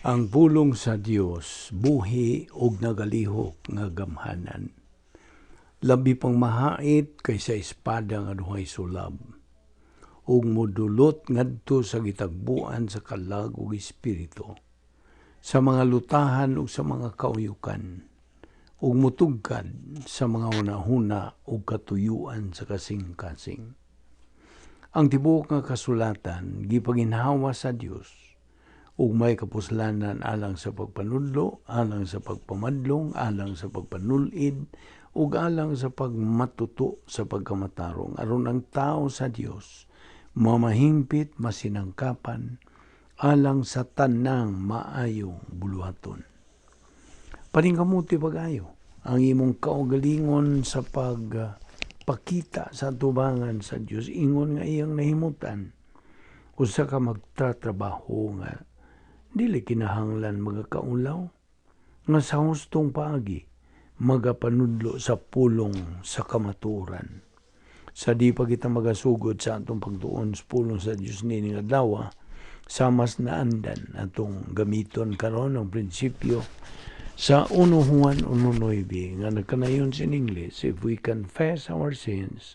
Ang pulong sa Dios buhi ug nagalihok nga gamhanan. Labi pang mahait kaysa espada nga duhay sulab, ug modulot ngadto sa gitagbuan sa kalag ug espiritu, sa mga lutahan ug sa mga kauyukan, ug mutugkad sa mga hunahuna ug katuyuan sa kasing-kasing. Ang tibuok nga kasulatan gipaginhawa sa Dios ug may kapuslanan alang sa pagpanudlo, alang sa pagpamadlong, alang sa pagpanulid, ug alang sa pagmatuto sa pagkamatarong, aron ang tao sa Dios mamahingpit, masinangkapan alang sa tanang maayong buluhaton. Paningkamuti pag-ayo ang imong kaugalingon sa pagpakita sa tubangan sa Dios ingon nga iyang nahimutan, usa ka magtatrabaho nga dili kinahanglan magakaulaw, nga sa hustong paagi magapanudlo sa pulong sa kamatuoran. Sa di pa kita magasugod sa atong pagtuon sa pulong sa Dios nining adlaw, sa mas naandan atong gamiton karon ang prinsipyo sa 1 Juan 1:9 nga nagkanayon sa English, "If we confess our sins,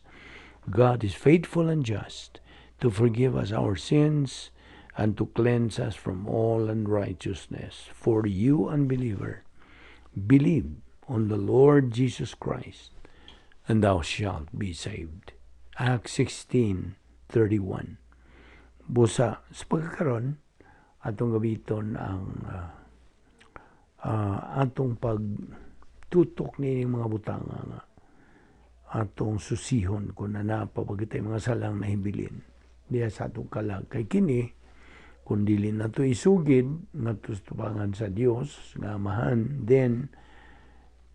God is faithful and just to forgive us our sins and to cleanse us from all unrighteousness. For you, unbeliever, believe on the Lord Jesus Christ, and thou shalt be saved." Acts 16:31. Busa sa pagkakaron, atong gamiton ang atong pagtutok ni mga butanga nga atong susihon kung na pa kitay mga salang nahibilin diya sa atong kalag. Kay kini, kung dili nato isugid ngadto sa tubangan sa Dios nga Amahan, then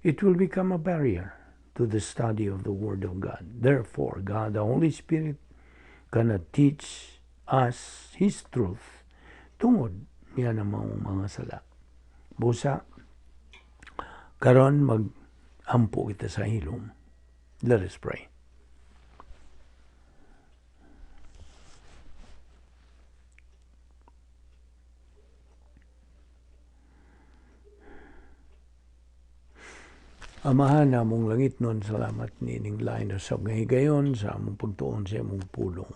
it will become a barrier to the study of the Word of God. Therefore, God the Holy Spirit cannot teach us His truth tungod niya na mga sala. Busa, karon mag-ampo kita sa hilom. Let us pray. Amahan namong langitnon, salamat nining lain usab nga higayon sa among pagtuon sa imong pulong.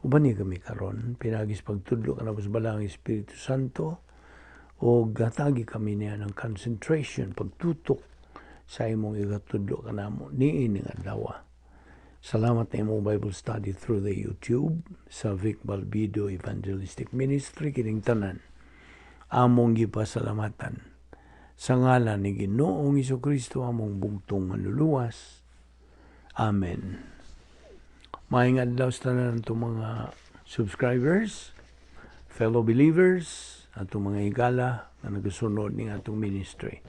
Ubani kami karon, pinaagi sa pagtudlo kanamo sa Balaang Espiritu Santo, o gatagi kami niya ng concentration, pagtutok sa imong igatudlo kanamo niining adlaw. Salamat na imong Bible study through the YouTube sa Vic Balbido Evangelistic Ministry, kining tanan among gipasalamatan sa ngalan ni Ginoong Kristo, among bugtong manluluwas. Amen. Maayong adlaw sa tanan atong mga subscribers, fellow believers, atong mga higala nga nagasunod ning atong ministry.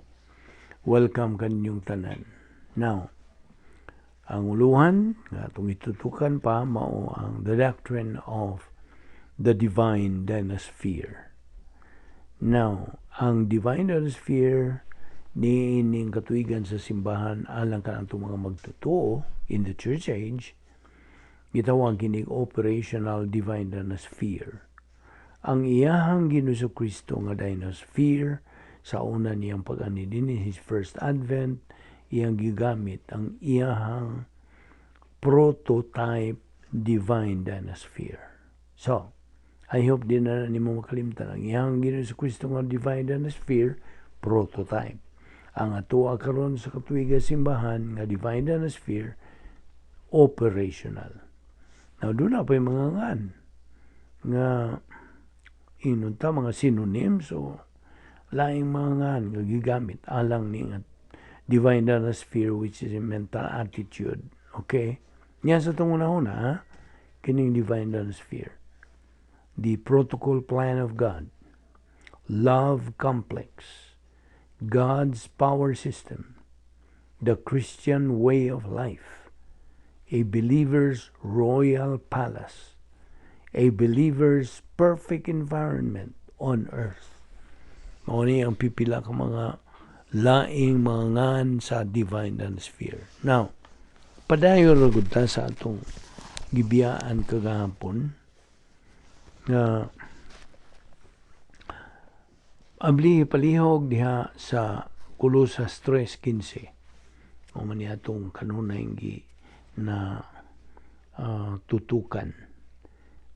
Welcome kaninyong tanan. Now, ang uluhan nga atong itutukan pa mao ang the doctrine of the divine dynasphere. Now, ang divine dynasphere niining katuigan sa simbahan alang kanatong mga magtotoo in the church age, gitawag kinig operational divine dynasphere. Ang iyahang Ginoo Kristo nga dynasphere sa una niyang pag-ani dinhi, his first advent, iyang gigamit ang iyahang prototype divine dynasphere. So, I hope di na nimo makalimtan ang iyang Ginoo Kristo nga divine dynasphere prototype. Ang atoa karon sa katuiga simbahan nga divine dynasphere operational. Now, doon na pa yung mga ngan nga inon ta mga synonyms o laing mga ngan nga gigamit alang ni nga divine dynasphere, which is a mental attitude. Okay? Niya sa itong una-una, ha? Kining divine dynasphere. The protocol plan of God, love complex, God's power system, the Christian way of life, a believer's royal palace, a believer's perfect environment on earth. Mao ni ang pipila ka mga laing mga ngan sa divine sphere. Now, padayon ra gud ta sa atong gibiyaan kagahapon nga Abli palihog diha sa Kolosas 3:15. O man atong kanunay gi na tutukan.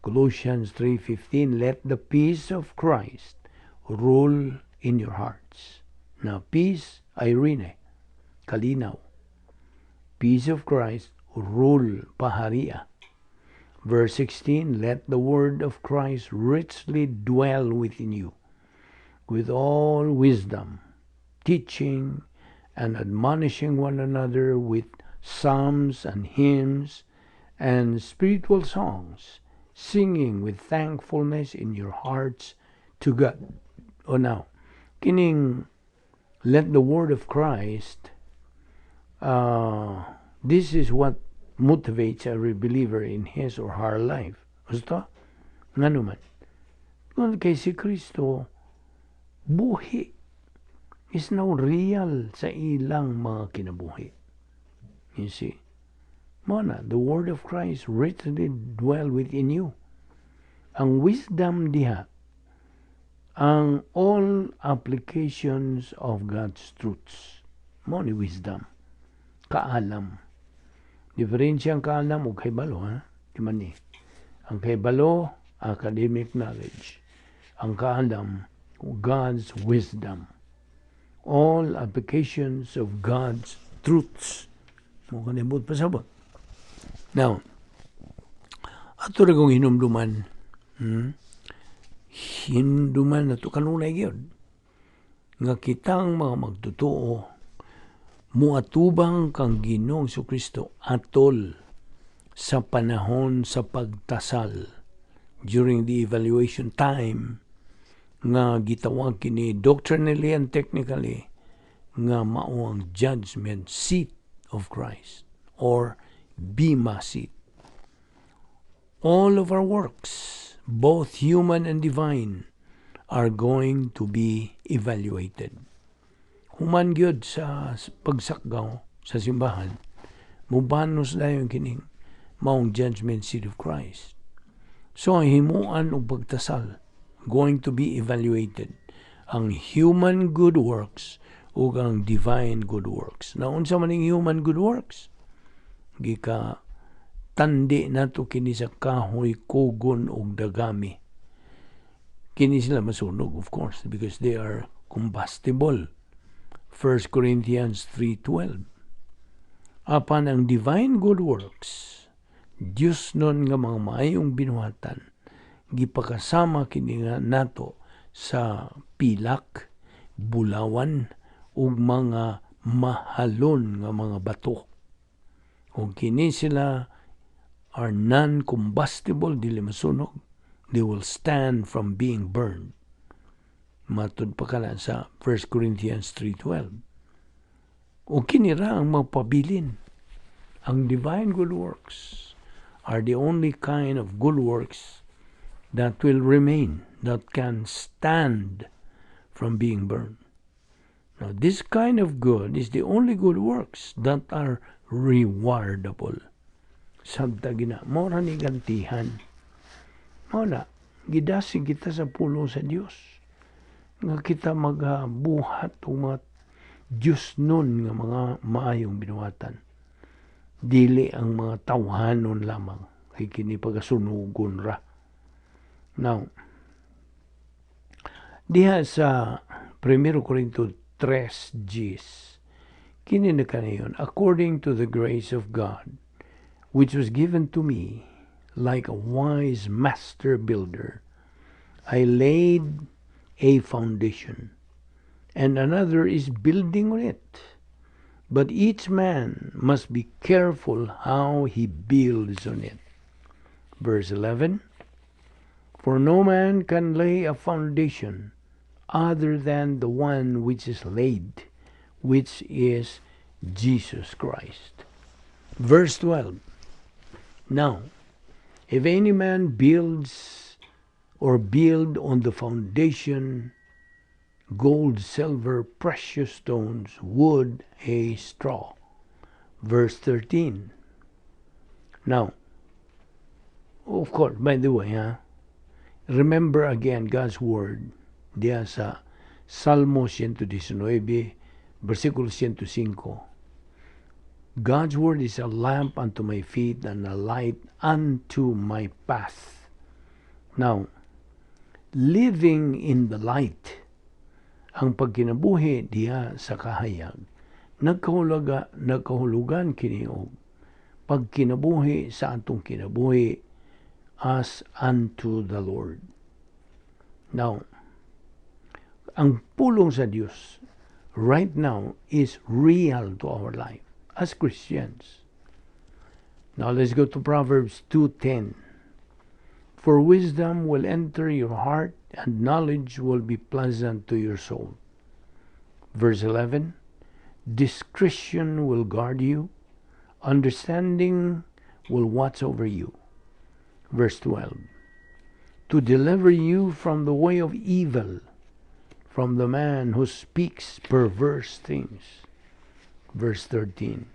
Colossians 3:15, "Let the peace of Christ rule in your hearts." Now, peace, eirene, kalinaw. Peace of Christ rule, paharia. Verse 16, "Let the word of Christ richly dwell within you, with all wisdom, teaching and admonishing one another with psalms and hymns and spiritual songs, singing with thankfulness in your hearts to God." O now, kining "let the word of Christ," this is what motivates every believer in his or her life. Gusto? Ngano man? Kung kay si Kristo, buhi, is now real sa ilang mga kinabuhi. You see? Mao na, the word of Christ richly dwell within you. Ang wisdom diha, ang all applications of God's truths. Mao ni wisdom. Kaalam. Diferensya ang kaalam ug kahibalo, ha? Di man ni. Ang kahibalo, academic knowledge. Ang kaalam, God's wisdom. All applications of God's truths. Mao kanibot pasabot. Now, ato rin kong hinumduman, Hinumduman na to kanunay gyud nga kitang mga magtotoo muatubang kang Ginoong Kristo atol sa panahon sa pagtasal, during the evaluation time nga gitawag kini doctrinally and technically nga mao ang judgment seat of Christ or Bema seat. All of our works, both human and divine, are going to be evaluated. Human gyud sa pagsakgaw sa simbahan, mubanos dayon kining maong judgment seat of Christ. So ang himuan og pagtasal, going to be evaluated ang human good works ug ang divine good works. Na unsa man ning human good works? Gika tandi nato kini sa kahoy, kugon ug dagami. Kini sila masunog, of course, because they are combustible. 1 Corinthians 3:12. Apan ang divine good works, Diyos nun nga mga maayong binuhatan, gipakasama kini nga nato sa pilak, bulawan ug mga mahalon nga mga bato. Ug kini sila are non-combustible, dili masunog. They will stand from being burned. Matud pa kala sa 1 Corinthians 3:12. O kini ra ang magpabilin. Ang divine good works are the only kind of good works that will remain, that can stand from being burned. Now, this kind of good is the only good works that are rewardable. Sabta gina, mao ra ni gantihan. Mao na, gidasig kita sa pulong sa Dios nga kita magabuhat og mga Diyos nun nga mga maayong binuhatan. Dili ang mga tawhanon lamang kay kini pagasunugon ra. Now, diha sa 1 Corinto 3 Gs, kini na kanayon, "According to the grace of God, which was given to me like a wise master builder, I laid a foundation, and another is building on it. But each man must be careful how he builds on it." Verse 11, "For no man can lay a foundation other than the one which is laid, which is Jesus Christ." Verse 12, "Now, if any man builds or build on the foundation gold, silver, precious stones, wood, hay, straw." Verse 13. Now, of course, by the way, huh, remember again God's word diya sa Salmo 119, versikulo 105. God's word is a lamp unto my feet and a light unto my path. Now, living in the light, ang pagkinabuhi diha sa kahayag, nagkahulugan kini og pagkinabuhi sa atong kinabuhi as unto the Lord. Now, ang pulong sa Dios right now is real to our life as Christians. Now let's go to Proverbs 2:10. For wisdom will enter your heart and knowledge will be pleasant to your soul. Verse 11, discretion will guard you, understanding will watch over you. Verse 12, to deliver you from the way of evil, from the man who speaks perverse things. Verse 13,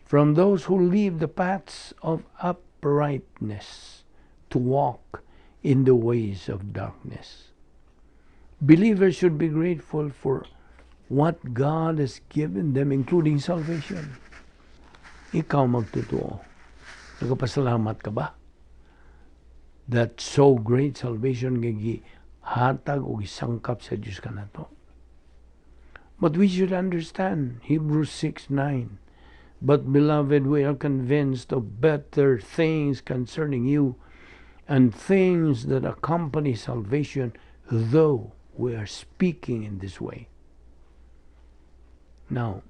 from those who leave the paths of uprightness to walk in the ways of darkness. Believers should be grateful for what God has given them, including salvation. Ikaw magtotoo. Nagpasalamat ka ba? That so great salvation nga gihatag o gisangkap sa Dios kanato. But we should understand Hebrews 6:9. But, beloved, we are convinced of better things concerning you and things that accompany salvation, though we are speaking in this way. Now,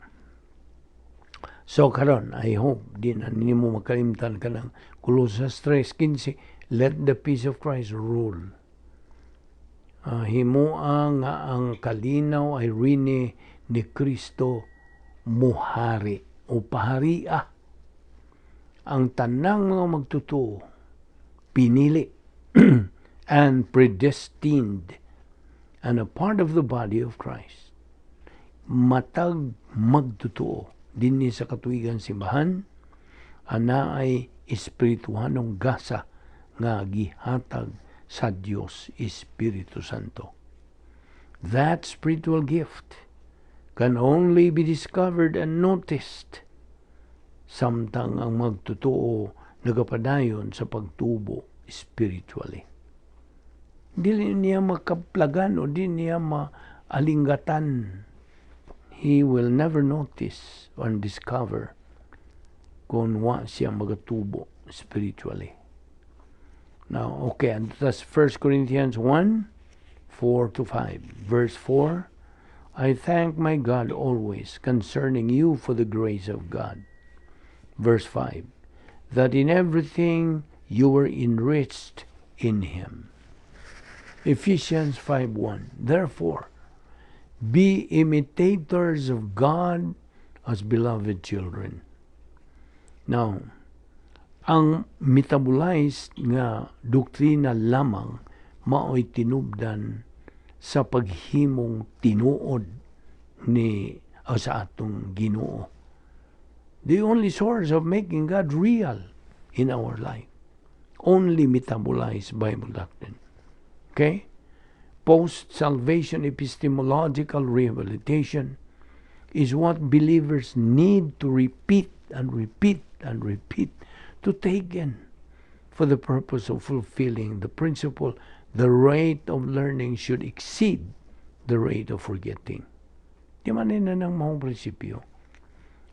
so karon, I hope di na nimo makalimtan kanang Colosas 3:15, let the peace of Christ rule. Himoa nga ang kalinaw ay rini ni Kristo muhari o paharia ang tanang mga magtotoo, pinili and predestined and a part of the body of Christ. Matag magtotoo dinhi sa katuigan simbahan ana ay espirituhanong gasa nga gihatag sa Dios Espiritu Santo. That spiritual gift can only be discovered and noticed samtang ang magtotoo nagapadayon sa pagtubo spiritually. Dili niya makaplagan o di niya maalinggatan. He will never notice or discover kung wa siya magatubo spiritually. Now, okay, and that's 1 Corinthians 1:4 to 5. Verse 4, I thank my God always concerning you for the grace of God. Verse 5, that in everything you were enriched in Him. Ephesians 5:1. Therefore, be imitators of God as beloved children. Now, ang metabolized nga doktrina lamang mao'y tinubdan sa paghimong tinuod ni o sa atong Ginoo. The only source of making God real in our life. Only metabolized Bible doctrine. Okay? Post-salvation epistemological rehabilitation is what believers need to repeat and repeat and repeat to take in for the purpose of fulfilling the principle the rate of learning should exceed the rate of forgetting. Di man na ng maong prinsipyo.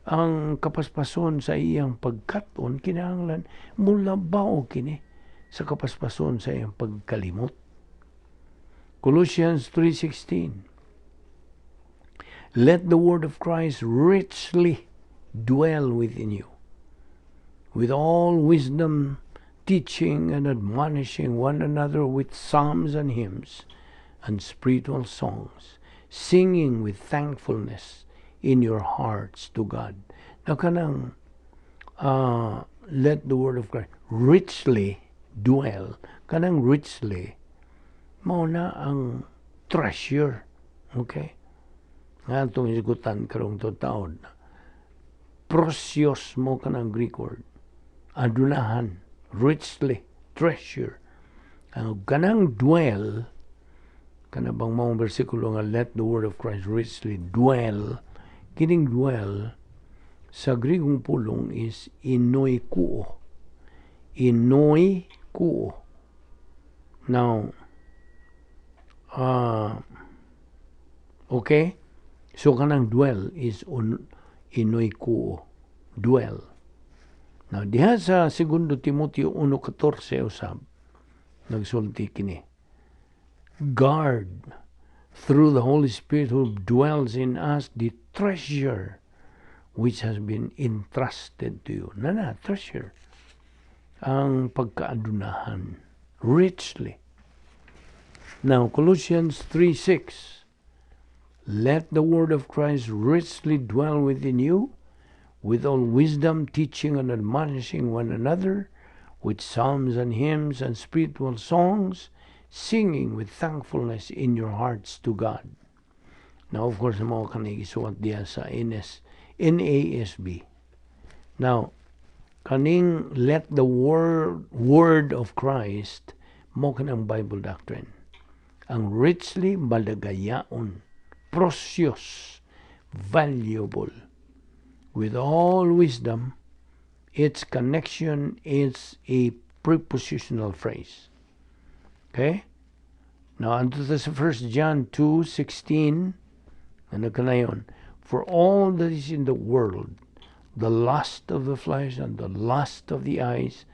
Ang kapaspason sa iyang pagkat-on, kinahanglan mulabaw kini sa kapaspason sa iyang pagkalimot. Colossians 3:16. Let the word of Christ richly dwell within you, with all wisdom, teaching and admonishing one another with psalms and hymns and spiritual songs, singing with thankfulness in your hearts to God. Now kanang let the word of Christ richly dwell, kanang richly, mao na ang treasure. Okay? Nga atong hisgutan karong taon. Precious mo kanang Greek word. Adunahan, richly, treasure. Ang kanang dwell, Kana bang maong bersikulo nga "Let the word of Christ richly dwell," kining "dwell" sa Grigong pulong is enoikuo. Enoikuo. Now, okay? So kanang "dwell" is enoikuo. Dwell. Now, diha sa Segundo Timoteo 1:14 usab, nagsulti kini. "Guard through the Holy Spirit who dwells in us the treasure which has been entrusted to you." Nana, treasure. Ang pagkaadunahan. Richly. Now, Colossians 3:6. "Let the word of Christ richly dwell within you, with all wisdom, teaching and admonishing one another, with psalms and hymns and spiritual songs, singing with thankfulness in your hearts to God." Now, of course, mao kani gisuwat diya sa NS, NASB. Now, kaning "let the word of Christ," mao kanang Bible doctrine. Ang "richly," malagayaon, precious, valuable. "With all wisdom," its connection is a prepositional phrase. Okay? Now, anto ta sa 1 John 2:16, ano kanayon? "For all that is in the world, the lust of the flesh and the lust of the eyes,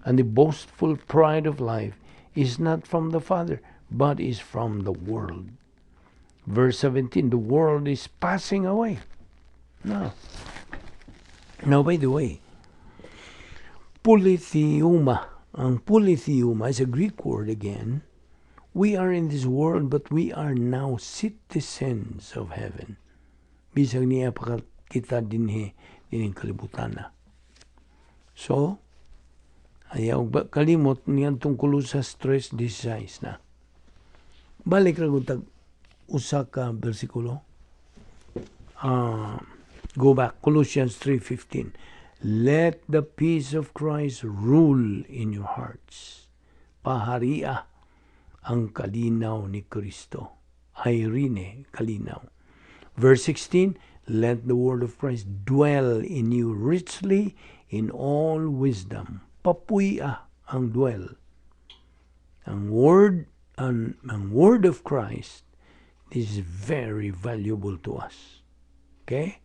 and the boastful pride of life is not from the Father, but is from the world." Verse 17, "The world is passing away." Now, by the way, polytheuma. Ang polytheuma is a Greek word again. We are in this world, but we are now citizens of heaven. Bisag naa pa kita dinhi dining kalibutan na. So, ayaw ba kalimot niadtong Colosas 3:16 na. Balik ra gud tag usa ka bersikulo. Go back, Colossians 3:15. "Let the peace of Christ rule in your hearts." Paharia ang kalinaw ni Kristo. Eirene, kalinaw. Verse 16, "Let the word of Christ dwell in you richly in all wisdom." Papuy-a ang "dwell." Ang word of Christ is very valuable to us. Okay?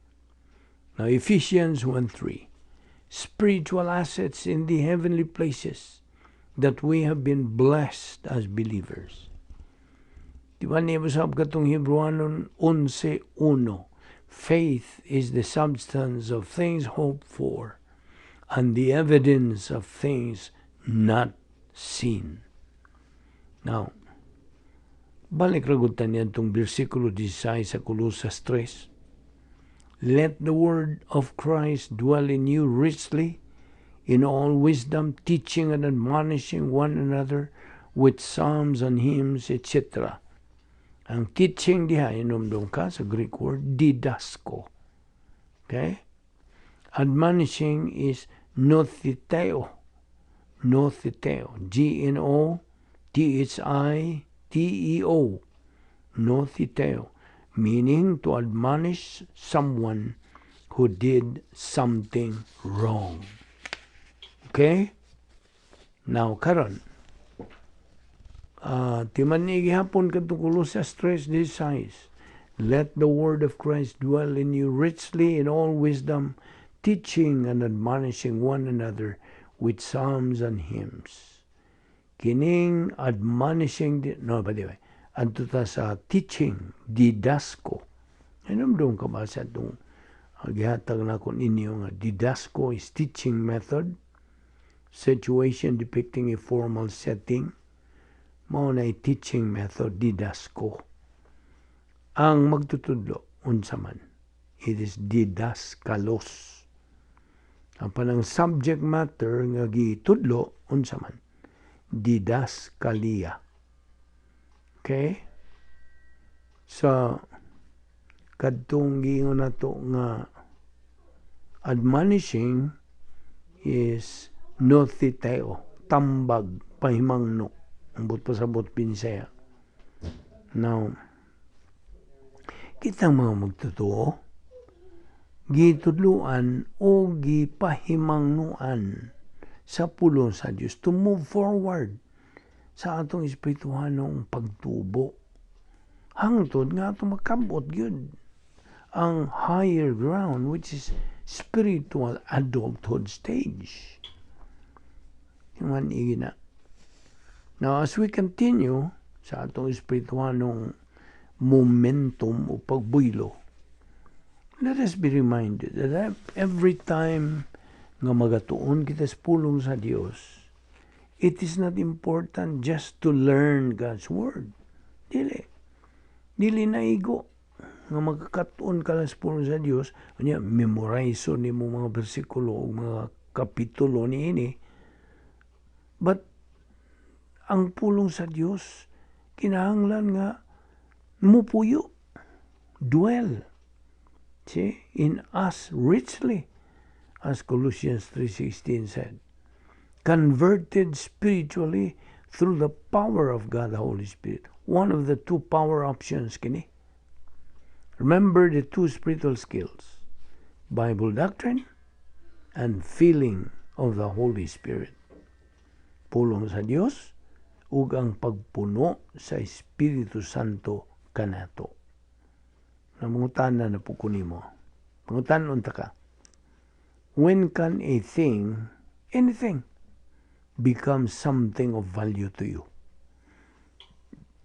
Now, Ephesians 1:3. Spiritual assets in the heavenly places that we have been blessed as believers. Di ba niya usab katong Hebrewanon 11:1? "Faith is the substance of things hoped for and the evidence of things not seen." Now, balik ra gud ta niadtong bersikulo 16 sa Colosas 3. "Let the word of Christ dwell in you richly, in all wisdom, teaching and admonishing one another with psalms and hymns," etc. Ang "teaching" diha, inumdum ka sa Greek word, didasko. Okay? "Admonishing" is notheteo. Notheteo. G-N-O-T-H-I-T-E-O. Notheteo. Meaning to admonish someone who did something wrong. Okay? Now, karon, timan ni gihapon kadtong Colosas 3:16. "Let the word of Christ dwell in you richly in all wisdom, teaching and admonishing one another with psalms and hymns." Kining "admonishing," no, by the way, adto ta sa "teaching," didasko. Hinumdum ka ba sa itong gihatag nako ninyo nga didasko is teaching method, situation depicting a formal setting, mao na teaching method, didasko. Ang magtutudlo, unsa man, it is didaskalos. Ang panang subject matter nga gitudlo, unsa man, didaskalia. Okay? So, kadtong giingon nato nga "admonishing" is notheteo, tambag, pahimangno. Ambot pasabot Binisaya. Now, kitang mga magtotoo, gitudluan o gipahimangnuan sa pulong sa Dios to move forward sa atong espirituhanong pagtubo hangtod nga atong makabot gyud ang higher ground, which is spiritual adulthood stage. Ingon na. Now, as we continue sa atong espirituhanong momentum o pagbuylo, let us be reminded that every time nga magatuon kita sa pulong sa Dios, it is not important just to learn God's Word. Dili. Dili na igo nga magkatuon ka lang sa pulong sa Dios, unya memorize nimo mga bersikulo o mga kapitulo niini. But ang pulong sa Dios kinahanglan nga mupuyo, dwell, see, in us richly, as Colossians 3:16 said, converted spiritually through the power of God the Holy Spirit. One of the two power options kini. Remember the two spiritual skills: Bible doctrine and filling of the Holy Spirit. Pulong sa Dios ug ang pagpuno sa Espiritu Santo kanato. Nangutana na pud ko nimo. Pangutan-on ta ka. When can a thing, anything, become something of value to you?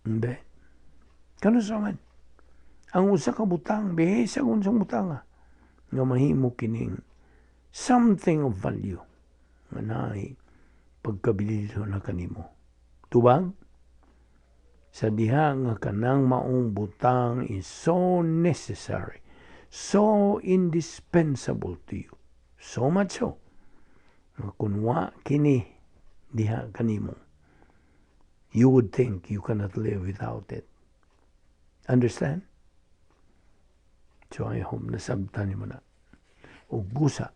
Hindi. Kanus-a man? Ang usa ka butang, bisan unsang butang nga mahimo kining something of value nga naay pagkabilino na kanimo. Tubag? Sa diha nga kanang maong butang is so necessary, so indispensable to you. So much so nga kung wa kini diha kanimo, you would think you cannot live without it. Understand? So I hope nasabtan nimo na. O gusa,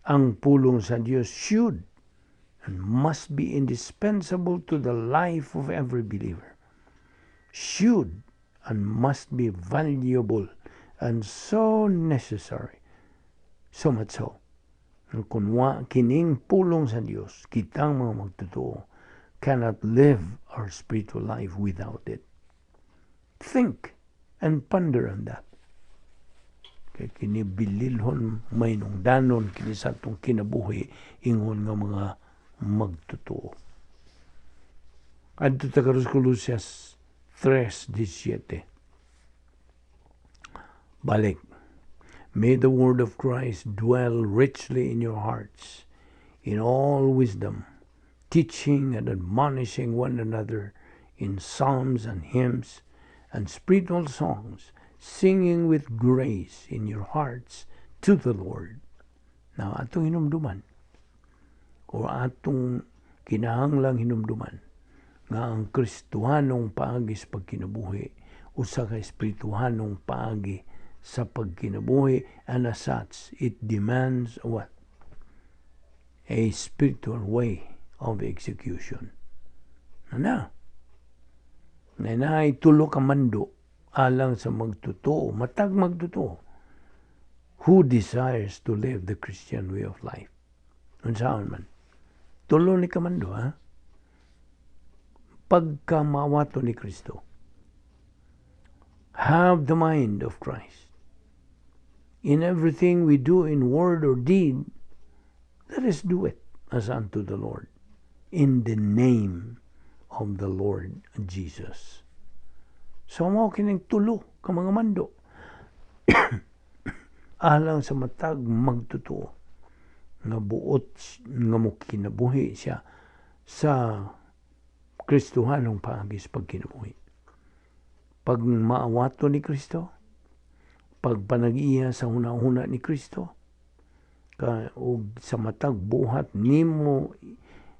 ang pulong sa Dios should and must be indispensable to the life of every believer. Should and must be valuable and so necessary. So much so kung wa kining pulong sa Dios, kitang mga magtotoo cannot live our spiritual life without it. Think and ponder on that. Kay kini bililhon, mahinungdanon kini sa atong kinabuhi ingon nga mga magtotoo. Adto ta karon sa Colosas 3:17. Balik. May the word of Christ dwell richly in your hearts, in all wisdom, teaching and admonishing one another in psalms and hymns and spiritual songs, singing with grace in your hearts to the Lord. Now, atong hinumduman, o atong kinahanglang hinumduman, nga ang Kristohanong paagi sa pagkinabuhi, usa ka espirituhanong paagi sa pagkinabuhi, and as such, it demands what? A spiritual way of execution. Ano? Na naay tulo ka mando alang sa magtotoo, matag magtotoo, who desires to live the Christian way of life. Unsaon man? Tulo ni ka mando, ha? Pagka maawato ni Kristo. Have the mind of Christ. In everything we do in word or deed, let us do it as unto the Lord, in the name of the Lord Jesus. So mao kining tulo ka mga mando alang sa matag magtotoo nga buot nga mo kinabuhi siya sa Kristohanong paagi sa pagkinabuhi. Pag maawato ni Kristo, pagpanag-iya sa hunahuna ni Kristo, ka, og sa matag buhat nimo,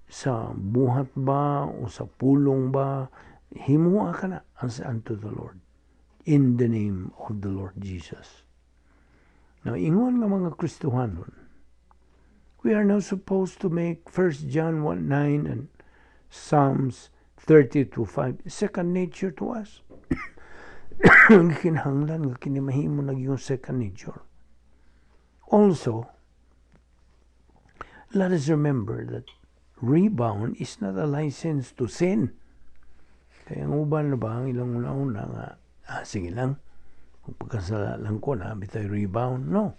sa buhat ba o sa pulong ba, himua ka na as unto the Lord, in the name of the Lord Jesus. Now, ingon nga mga Kristohanon, we are now supposed to make 1 John 1:9 and Psalms 32:5 second nature to us. Kinahanglan nga kini mahimo na yung second nature. Also, let us remember that rebound is not a license to sin. Kaya ang uban na ba, ang ilang una-una nga, "Ah, sige lang, kung pagkasala lang ko na, bitay rebound." No.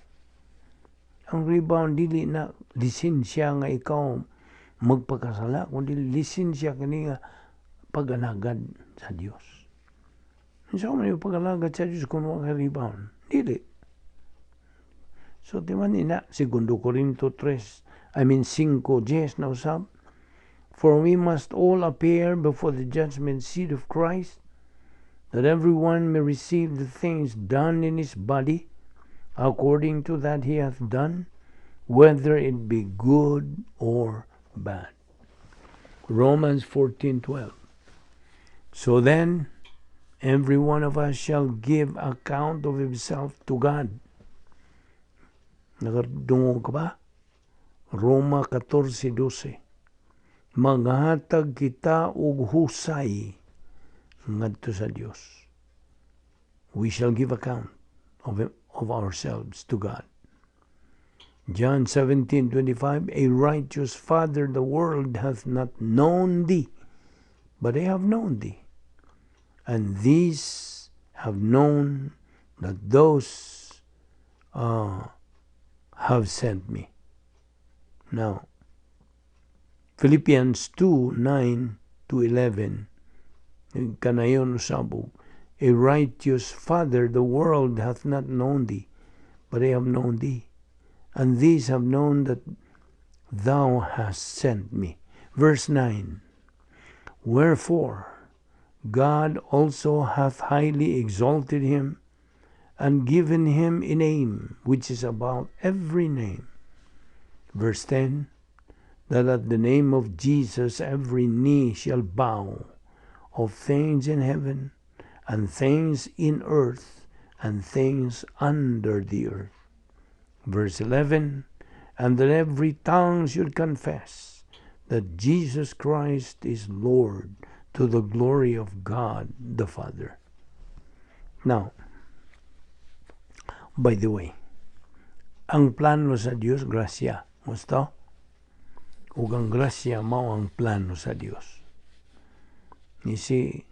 Ang rebound, dili na lisensya nga ikaw magpakasala, kundi lisensya kini nga pag-alagad sa Dios. Unsa man yung pag-alagad sa Dios kung wa ka rebound? Dili. So, di man ina, Segundo Corinto 3, I mean 5, 10 na usab, "For we must all appear before the judgment seat of Christ, that everyone may receive the things done in his body, according to that he hath done, whether it be good or bad." Romans 14:12. "So then, every one of us shall give account of himself to God." Nakadungog ka ba? Roma 14:12. Maghatag kita og husay ngadto sa Dios. We shall give account of ourselves to God. John 17:25, "A righteous Father, the world hath not known thee, but I have known thee. And these have known that those have sent me." Now, Philippians 2:9 to 11, kanayon usab, "A righteous Father, the world hath not known thee, but I have known thee. And these have known that thou hast sent me." Verse 9, "Wherefore God also hath highly exalted him and given him a name which is above every name." Verse 10, "That at the name of Jesus every knee shall bow, of things in heaven and things in earth and things under the earth." Verse 11, "And that every tongue should confess that Jesus Christ is Lord, to the glory of God the Father." Now, by the way, ang plano sa Dios, grasya. Gusto? Ug ang grasya mao ang plano sa Dios. You see,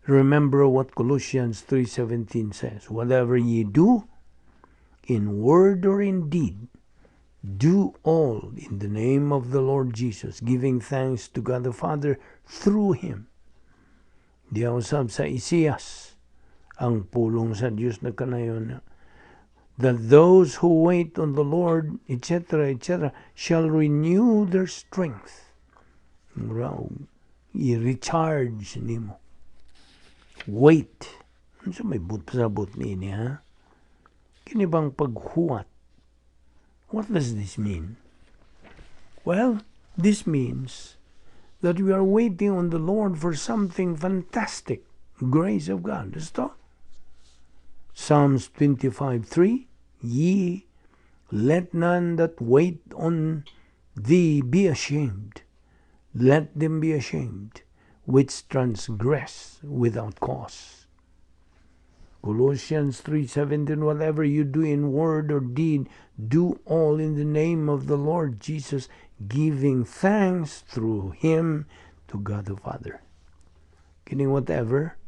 remember what Colossians 3:17 says, "Whatever ye do, in word or in deed, do all in the name of the Lord Jesus, giving thanks to God the Father through Him." Diha usab sa Isaias, ang pulong sa Dios na kanayon that those who wait on the Lord, etc., etc., shall renew their strength. Mura i-recharge nimo. Wait. Unsa may but sabot niini, ha? Kini bang paghuwat? What does this mean? Well, this means that we are waiting on the Lord for something fantastic. Grace of God. Gusto? Psalms 25:3, "Yea, let none that wait on thee be ashamed. Let them be ashamed which transgress without cause." Colossians 3:17, "Whatever you do in word or deed, do all in the name of the Lord Jesus, giving thanks through him to God the Father." Kining whatever,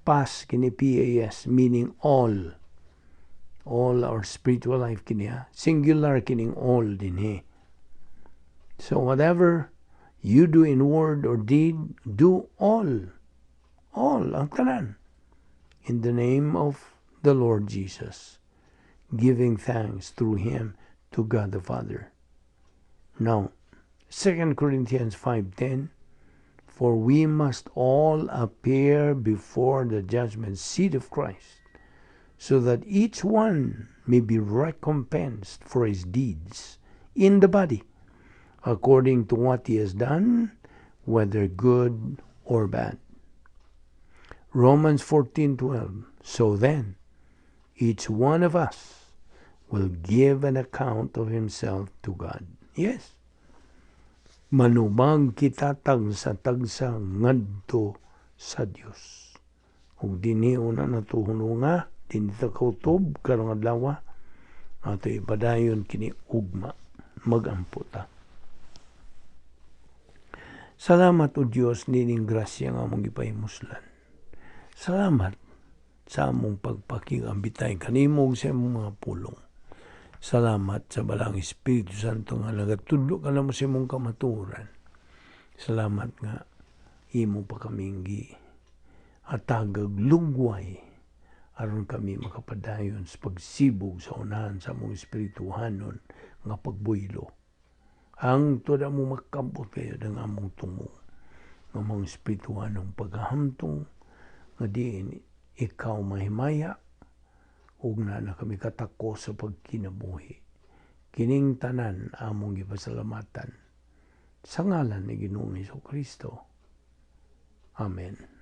pas kini PAS, meaning all. All our spiritual life kini ha. Singular kining all dinhi. So whatever you do in word or deed, do all. All, ang tanan. In the name of the Lord Jesus, giving thanks through him to God the Father. Now, 2 Corinthians 5:10, "For we must all appear before the judgment seat of Christ, so that each one may be recompensed for his deeds in the body, according to what he has done, whether good or bad." Romans 14:12, "So then, each one of us will give an account of himself to God." Yes. Manubag kita tagsa-tagsa ngadto sa Dios. Ug dinhi una nato hununga, dinhi ta kautob karong adlaw. Ato ipadayon kini ugma. Magampo ta. Salamat, O Dios, nining grasya nga among gipahimuslan. Salamat sa among pagpakig-ambitay kanimo ug sa imong mga pulong. Salamat sa Balaang Espiritu Santo nga nagatudlo kanamo sa imong kamatuoran. Salamat nga imo pa kaming gihatagag lugway aron kami makapadayon sa pagsibog sa unahan sa among espirituhanon nga pagbuylo. Hangtod amo makabot kayo ng among tumong nga among espirituhanong paghahamtong nga diin ikaw mahimaya ug naa na kami katakos sa pagkinabuhi. Kining tanan among gipasalamatan sa ngalan ni Ginoong Kristo. Amen.